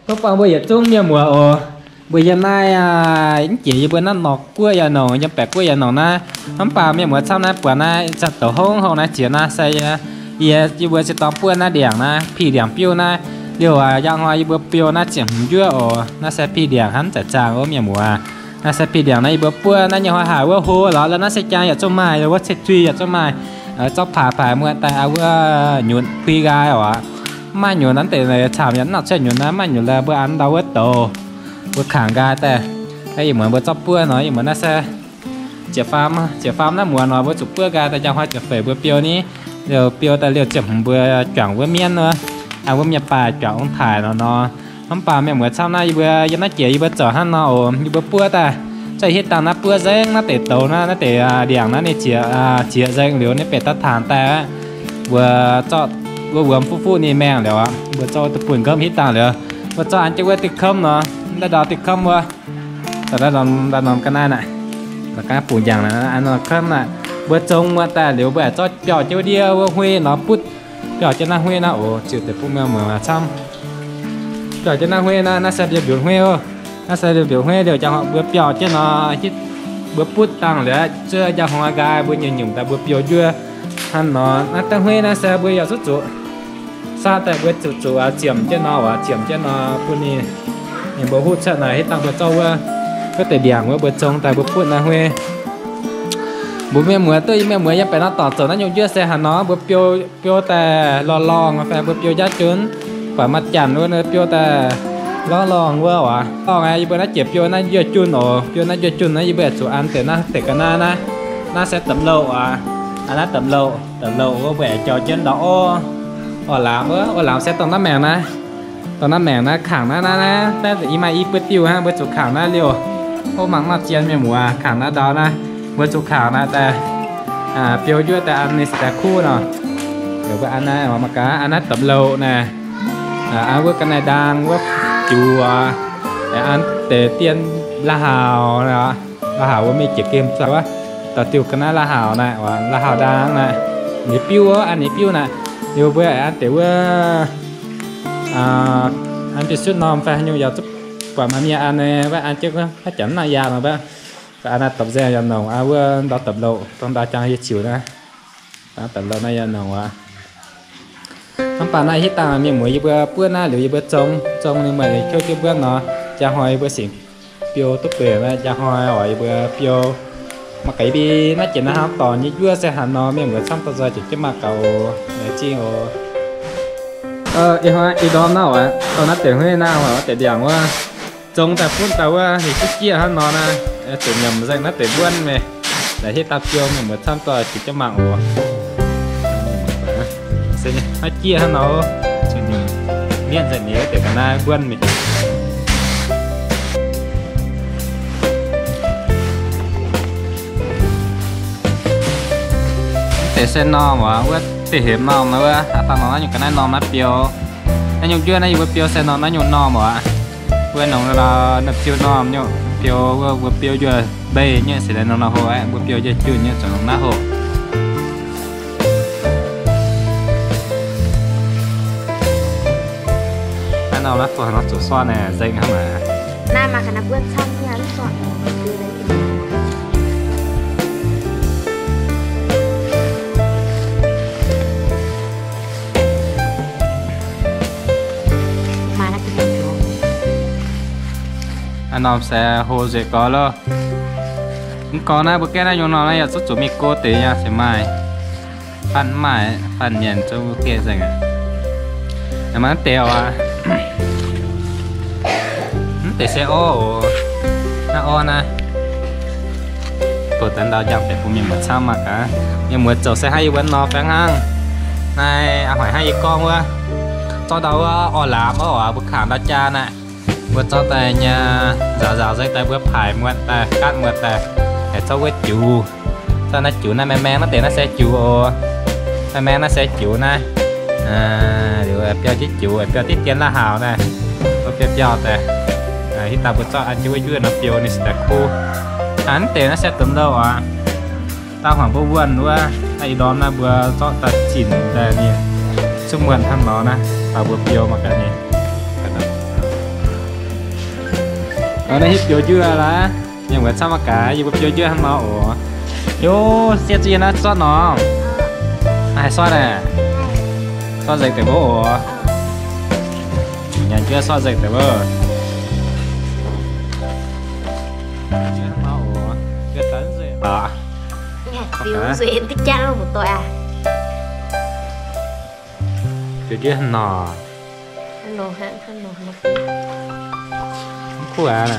Tov buangh mbuo yietc zungv mienh muoz oc. Mbuo yiem naaiv, mv jiex yie mbuo naaiv norqc guoqv yaac nongc, yiem baeqc guoqv yaac nongc naaiv. Mv baac mienh muoz camv naaiv buatc naaiv ih zanc douc hongv houh naaiv jiex naaiv se yie, yie, yie mbuo se dorng buov naaiv ndiangx naaiv, pih ndiangx biuv naaiv. Liuz aac, njang hnoi yie mbuo biou naaiv ziepc hmz njuov oc. Naaiv se pih ndiangx hnangv zaengc zaangc wuov mienh muoz. Naaiv se pih ndiangx naaiv yie mbuo buov naaiv nyei hnoi haic wuov hlo lorz lorz naaiv se jaang yaac zungv maaih, wuov cei-zuih yaac zungv maaih. Zorqv paaix paaix muoqv daaih aa wuov nyunc pui nqaai oc. Mv maaih nyunc naaiv deix camv yaac mv nangc cuotv nyunc naaiv, mv maaih nyunc lorqc mbuo an ndau wuov douz, mbuo kangx nqaai daaih. Ih muonz mbuo zorqv buov nor, ih muonz naaiv se ziepc faam, ziepc faam naaiv muonz nor mbuo zuqc buov nqaai daaih, njang hnoi ziepc feix mbuo biou ni. Liuz biou daaih liuz ziepc hmz mbuo juangc wuov mienv wuov, an wuov mienh baaih juangc ong-taaix nor nor. Mv baac mienh muoz camv naaiv yie mbuo yiem naaiv jiex yie mbuo zoux hnangv nor oc, yie mbuo buov daaih, zai hitv dangh naaiv buov nzengc naaiv deix douz naaiv, naaiv deix ndiangx naaiv ninh zieqc, zieqc nzengc liuz ninh benx daaih taanx daaih aqv. Mbuo zorqv wuov wuom fuqv fuqv ninh maengh liuz aqv, mbuo zorqv duqv bun nqomv hitv dangh liuz, mbuo zorqv an jienv wuov diuh komv nor, naaiv ndau diuh komv wuov, ndau norm ga'naaiv naaiv, ga'naaiv bungx njangc naaiv, an norm komv naaiv, mbuo zong muoqv daaih liuz mbuo aengx zorqv biauh jienv wuov ndiev wuov hueiv nor butv, biauh jienv naaiv hueiv naaiv oc, ziouc deix bun mienh muoz camv. Biauh jienv naaiv hueiv naaiv, naaiv se mbiauz-mbiunx hueiv oc. Naaiv se mbiauz-mbiunx hueiv liuz, njang hnoi mbuo biauh jienv nor, hitv, mbuo butv dangh liuz, zuov njang hnoi nqaai mbuo nyei nyungc daaih mbuo biou njuov. Hnangv nor, naaiv deix hueiv naaiv se mbuo yaac zuqc zuqc saah daaih mbuo zuqc zuqc ziemx jienv nor, ziemx jienv nor bun ninh, ninh mbuo huv cuotv naaic hitv dangh mbuo zorqv wuov, wuov deix ndiangx wuov mbuo zong daaih mbuo butv naaiv hueiv. Mbuo mienh muoz duqv, mienh muoz yiem baeqc nor dorngc zoux naaiv nyungc njuov se haaix nor mbuo biou, biou daaih lorngh lorngh fai mbuo biou njaav junv, buatc maaih janx wuov biou daaih lorngh lorngh wuov oc. Lorngh yie mbuo naaiv jiex biou naaiv njuov junv oc. Biou naaiv njuov junv naaiv yie mbuo zuqc an deix naaiv deix ga'naaiv naaiv. Naaiv se dopc louh oc. Naaiv dopc louh, dopc louh wuov mbuo aengx jauh jienv ndau orv, orv laamz wuov, orv laamz se dongh naaiv maengc naaiv. Dongh naaiv maengc naaiv kangx naaiv, naaiv, naaiv, naaiv i maaih i buo diuh hnangv, mbuo zuqc kangx naaiv liouh. Ov, mangc maaih zien mienh muoz, kangx naaiv ndau naaiv, mbuo zuqc kangx naaiv daaih, biou njuov daaih an ninh se daaih kuv nor. Mbuo an naaiv mangc gaax, an naaiv dopc louh naaiv, an wuov ga'naaiv ndaang wuov juux, an deix dien la'haux, la'haux wuov mingh jiex gemh zuqc wuov, dauh diuh ga'naaiv la'haux naaiv, la'haux ndaang naaiv, ninh biuv, an ninh biuv naaiv, liuz mbuo an deix wuov, an biauv-sutv norm fai haaix nyungc yaac zuqc buatc maaih mienh an, wuov an jienv wuov haaix janx mv nangc yaam nor, an naaiv dopc nzaeng yaac nongc, an wuov ndau dopc louh dongh ndau jangx yie ziux naaiv, dopc louh naaiv yaac nongc aqv. Mv baac naaiv hitv dangh mienh muoz yie mbuo buov naaiv liuz yie mbuo zong, zong ninh meih kouv jienv mbuonv nor, njang hnoi yie mbuo singx biou duqv bueix naaiv, njang hnoi oc yie mbuo biou. Mangc gaax yie mbuo naaiv jiex naaiv hnangv dorngx nyei njuov se haaix nor, mienh muoz camv dorh nzoih ziouc jienv mangc gaax oc. Laengz zingh oc. Ih hnoi ih ndorm naaiv oc, dongh naaiv deix hueiv naaiv oc, deix ndiangx wuov, zong daaih butv daaih wuov, ninh duqv jieqv hnangv nor naaiv, zuqc nyiemc nzengc naaiv deix mbuonv mingh. Laengz hitv dangh biou, mienh muoz camv dorh ziouc jienv mangc oc. Se naaiv jieqv hnangv nor, mienv nzengc ninh deix ga'naaiv mbuonv mingh. Mv deix se normh oc, wuov deix hemx normh nor wuov, aav dangh norm naaiv nyungc ga'naaiv normh naaiv biou. Naaiv nyungc njuov naaiv yie mbuo biou se normh naaiv nyungc normh oc. Mbuo nongx nor, norm biou normh nyungc biou, mbuo biou njuov mbeih nyungc se nongx nor hoc aqv, mbuo biou njuov junh nyungc zuqc nongx naaiv hoc. Naaiv norm naaiv buo haaix nor zuqc sortv naaic, nzengc hnangv naaic. Naaiv norm se hlo nzueic gorx loh. Mv gorngv naaiv mbuo gaeqv naaiv nyungc normh naaiv yaac zuqc zuqc mingh go deix nyei se maaih. Fatv mv maaih, fatv mienh zungv gaeqv nzengc aqv. Mv deix oc, mv deix se orv oc. Naaiv orv naaiv, doqc daaih ndau njang deix bun mienh muoz camv mangc gaax. Mienh muoz zoux se hnangv yie wuov nor fai hnangv. Naaiv a'hnoi hnangv yie gorngv wuov, zorqv ndau wuov orv laamz oc, mbuo kangx ndau jaa naaiv. Mbuo zorqv daaih nyei nzaaux nzaaux nzengc daaih mbuo paaic muotc daaih, gaatv muotc daaih, aengx zorqv wuov juix. Zorqv naaiv juix naaiv maeng maeng naaiv deix naaiv se juix oc. Maeng maeng naaiv se juix naaiv. Liuz biauv jienv juix, biauv diqv dien la'haux naaiv. Mbuo biauv biauv daaih, hitv daaih mbuo zorqv an jienv wuov njuov nor biou ninh se daaih kuv. Hnangv deix naaiv se domh louh aqv. Da'hmuangx mbuo wuonh wuov, naaiv ih ndorm naaiv mbuo zorqv daaih zinc daaih ninh zungv muonh hnangv nor naaiv, baac mbuo biou mangc gaax ninh. Naaiv hiuv biouv njuov laaix, mienh muoz camv mangc gaax, yie mbuo biouv njuov hnangv nor oc. Yov, siev zuqc yie naaiv sortv norm. Haih sortv aqv? Sortv nzengc deix mbuo oc. Nyanc njuov sortv nzengc deix mbuo. Biouv nzueic diqv jangv mbu'doic aqv. Biouv njuov hnangv nor. Mv kuv aqv.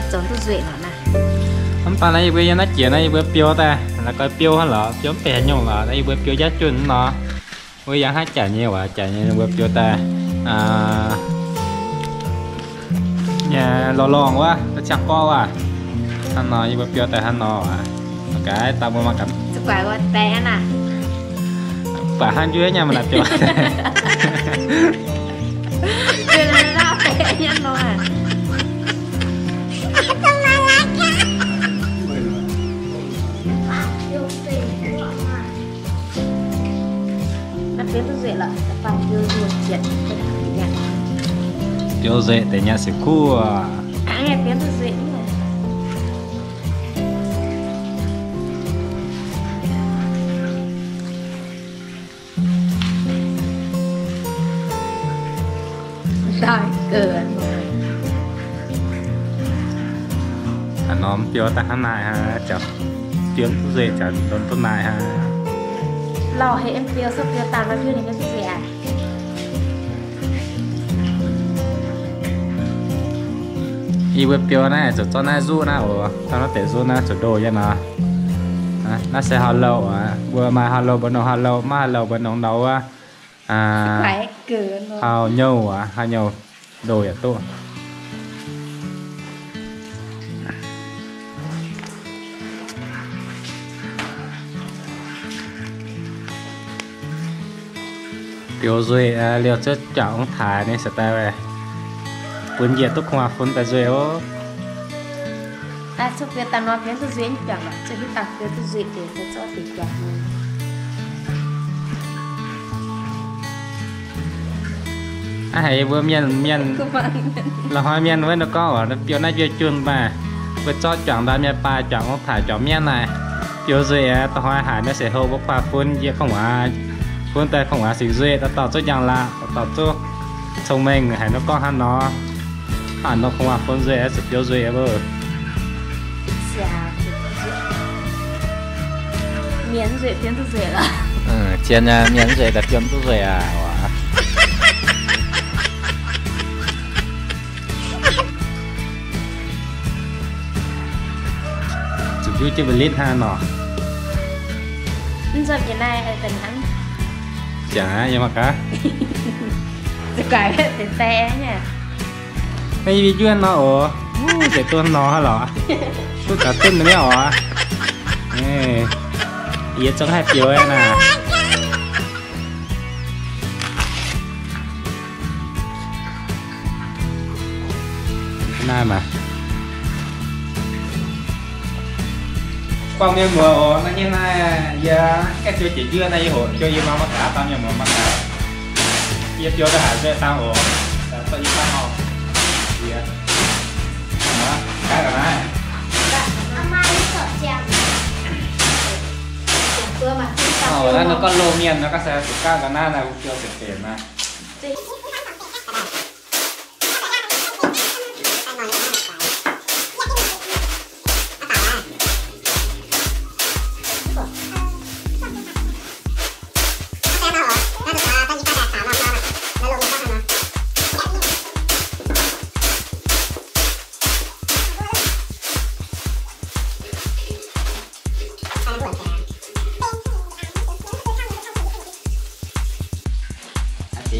Zoux duqv nzueic lorqc naaiv. Mv baac naaiv yie mbuo yiem naaiv jiex naaiv yie mbuo biou daaih, la'goi biou hnangv lorqc, biou mv benx haaix nyungc lorqc, naaiv yie mbuo biou jaav junh nor. Mbuo yangh hnangv jaax nyei waac, jaax nyei mbuo biou daaih, lorqc lorngh wuov, ziangh gorqv wuov. Hnangv nor yie mbuo biou daaih hnangv nor waac. Gaax daaih mbuo mangc gaax. Baac hnangv njuov nyei mv naaic biou. Biouv nzueic deix nyei sic kuv. Haaix norm biou daaih hnangv naaiv aqv, biouv duqv nzueic ziouc ndon duqv naaiv aqv. Lauh haic em biou, cuotv biou daaih nor biouv ninh maiv duqv nzueic aqv. Yie mbuo biou naaiv zuqc zorqv naaiv nzuqv naaiv oc, zorqv naaiv deix nzuqv naaiv zuqc ndoh nyei nor. Naaiv se hauh louh aqv, mbuo maaih hauh louh mbuo nongc hauh louh, maiv hauh louh mbuo nongc nor wuov. Hauh nyouh aqv, hauh nyouh ndoh yaac duqv. Biouv nzueic liouh cuotv juangc ong-taaix ninh se daaih bun njiec duqv kuv fun daaih nzueic oc. Aav haiz mbuo mienh, mienh, la'hnoi mienh wuov ninh gorngv oc, biouv naaiv biouv junh baac mbuo zorqv juangc ndau mienh baac juangc ong-taaix juangc mienv naaic, biouv nzueic aqv. Da'hnoi haic naaiv se houv mbuo kuv fun njiec kongx waac, fun daaih kongx waac singx nzueic, dauh dauh zuqv njang-laangc, dauh dauh zuqv cong-mengh haic nor gorngv hnangv nor. Hnangv nor kongx waac fun nzueic aqv, zuqc biouv nzueic aqv. Mienh nzueic, biouv duqv nzueic lorqc. Zien nyei, mienh nzueic daaih biouv duqv nzueic aqv. Zuqc biouv jienv mbu'litv hnangv nor. Mv nzunc jiex naaiv deix hnangv. Jangx aqv, yie mangc gaax. Naaiv yie mbuo njuov nor oc. Wuov, zeiz duqv nor lorqc. Duqv gaux duqv nyei oc. Yie zungv haih biouv naaiv. Naaiv maah. Buangh mienh muoz oc, naaiv nyei naaiv yie gaengh biouv jiex njuov naaiv, yie hoqc jienv yie mangc mangc gaax, buangh mienh muoz mangc gaax. Yie biouv daaih haaix nzueic dangh oc. Zorqv yie dangh oc. Yie, gaav ga'naaiv. Naaiv nor gorngv loz mienh nor, gaav se zuqc gaav ga'naaiv naaiv, biouv benx benx naaiv.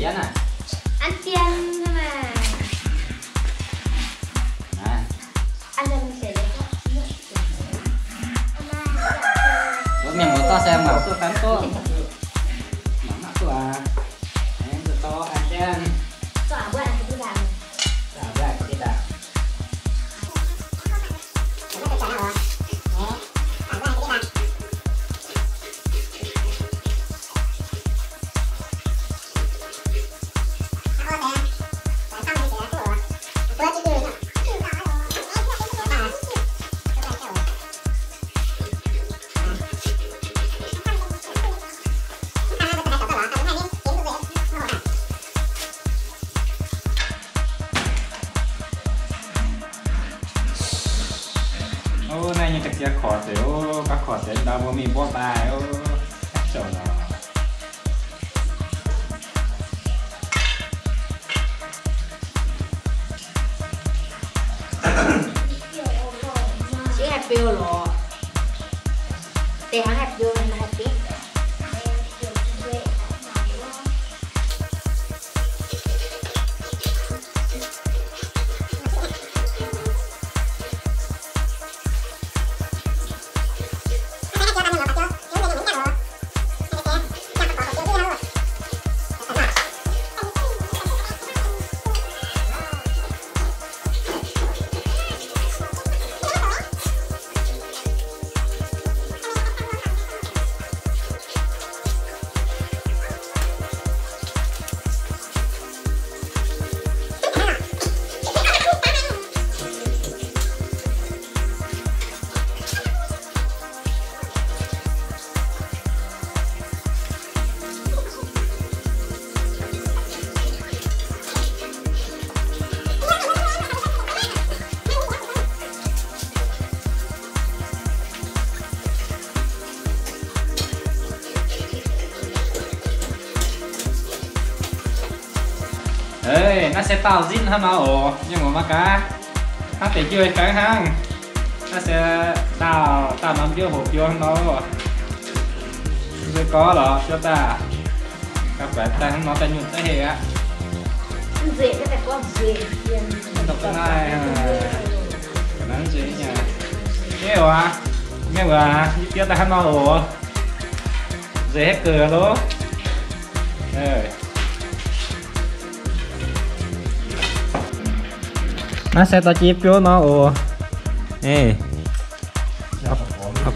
An jienv, an jienv. Mienh muoz-doic se mangc duqv fai mv duqv? Mangc mv duqv aqv. An jienv. Ov, naaiv nyei ga'sie korc deix ov, ga'sie korc deix ndau mbuo mingh mborqv daaih ov, jauv nor. Sieqv haih beu lorqc. Deix hnangv haih beu, haih beu. Naaiv se daauh nzitv hnangv nor oc, mienh muoz mangc gaax. Hnangv deix njuov fai hnangv. Naaiv se daauh, daauh norm njuov hoqc biouv hnangv nor. Nzueic gorx lorqc, biouv daaih. Ga'faix daaih hnangv nor daaih nyungc daaih heh aqv. Naaiv nzueic nyei. Mienh muoz, yie biouv daaih hnangv nor oc. Nzueic haiv gouc loh. Naaiv se dorh jienv biouv nor oc.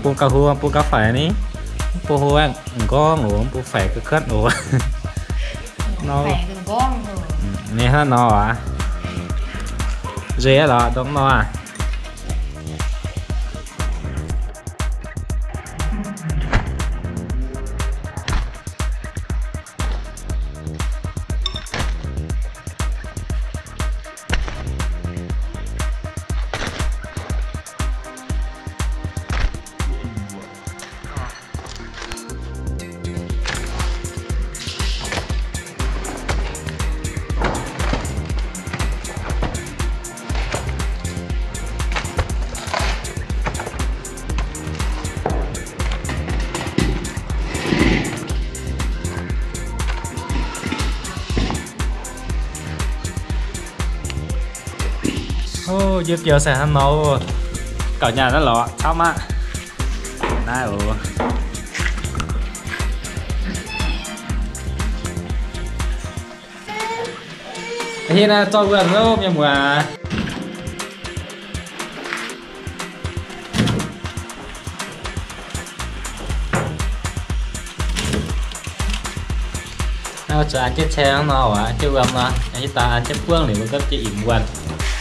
Bung ga'hlo, bung ga'faix ni. Bung hlo aeqv, m'nqorngv oc, bung faix ga'kuotv oc. Ninh hnangv nor aqv. Nzueic lorqc, dongh nor aqv. Ov, njuov biouv se hnangv nor oc. Gauh nyaanh naaiv lorqc, camv aqv. Naaiv oc. Ih, naaiv zorqv wuonh loh, mienh muoz. Naaiv zuqc an jienv ceng nor, an jienv wuom nor, hitv daaih an jienv buangv liuz, mbuo gapv jienv imc wuonh.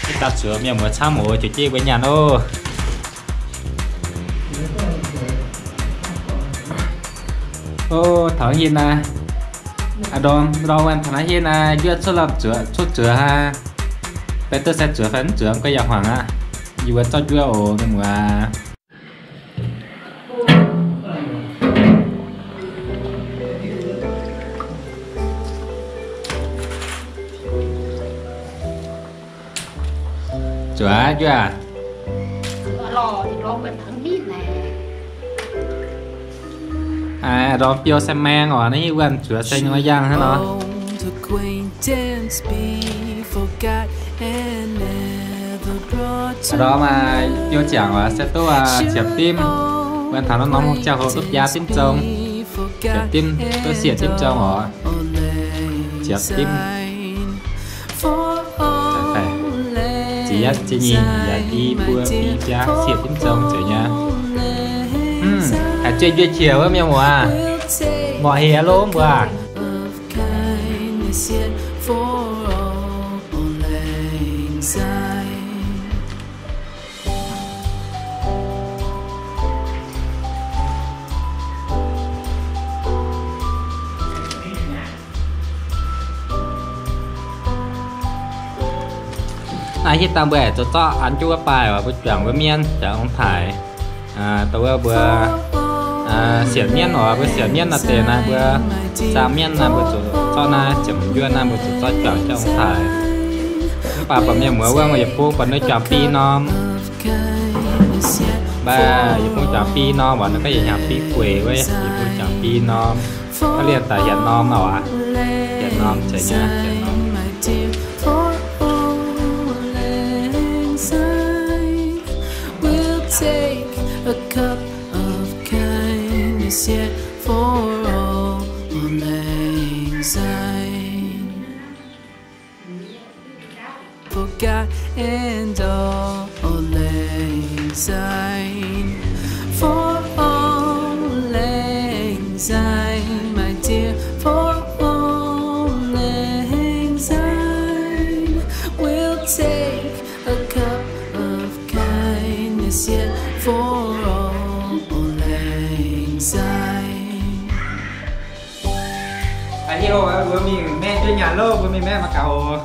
Hitv daaih zuqc mienh muoz camv oc, zuqc jienv mbuo nyanc oc. Ov, taux hinh naaiv, ndorm ndorm wuonh taux naaiv hinh naaiv, njuov cuotv lamh zuoqc, cuotv zuoqc aqv. Baeqc duqv sai zuoqc fai mv zuoqc, guei yaac hmuangx aqv. Yie mbuo zorqv njuov oc, mienh muoz. Zuoqc aqv, njuov aqv. Ndorm biouv se maeng oc, naaiv wuonh zuoqc se nyei yangh hnangv nor. Acquaintance be forgot and never brought to mind. Ndo maaih biouv ziangx oc, se duqv ziepc dimv. Mbuo taux norm norm hungh ziangh hoc duqv biaa dimv zong. Ziepc dimv duqv siec dimv zong oc. Ziepc dimv. Ziepc nyeic, yaac i buo i biaa siec dimv zong zeiz nyei. Haiz zueih njuov qiex wuov mienh muoz, morqc hec lov mbuo. Naaiv hitv dangh mbuo aengx zoux zorqv an jienv wuov baaih oc, mbuo juangc mbuo mienv, juangc ong-taaix. Dongh wuov mbuo sienx mienv oc, mbuo sienx mienv naaiv deix naaiv, mbuo zaang mienv naaiv, mbuo zuqc zorqv naaiv ziepc njuov naaiv, mbuo zuqc zorqv juangc jienv ong-taaix. Mv baac buatc mienh muoz wuov, yietc bung buatc ninh juangc biei norm. Mv baac yietc bung juangc biei norm, buatc ninh gorngv yietc hnyangx biei gueic wuov, yietc bung juangc biei norm. Gorngv liemh daaih yietc norm nor aqv. Yietc norm zeiz nyei, yietc norm. We'll take a cup of kindness yet for Auld Lang Syne. Forgotten Auld Lang Syne. For Auld Lang Syne, my dear, for Auld Lang Syne. We'll take a cup of kindness yet for Auld Lang Syne. A'hneiv mbuo mingh maeqv nduov nyanc loh, mbuo mingh maeqv mangc gaax oc.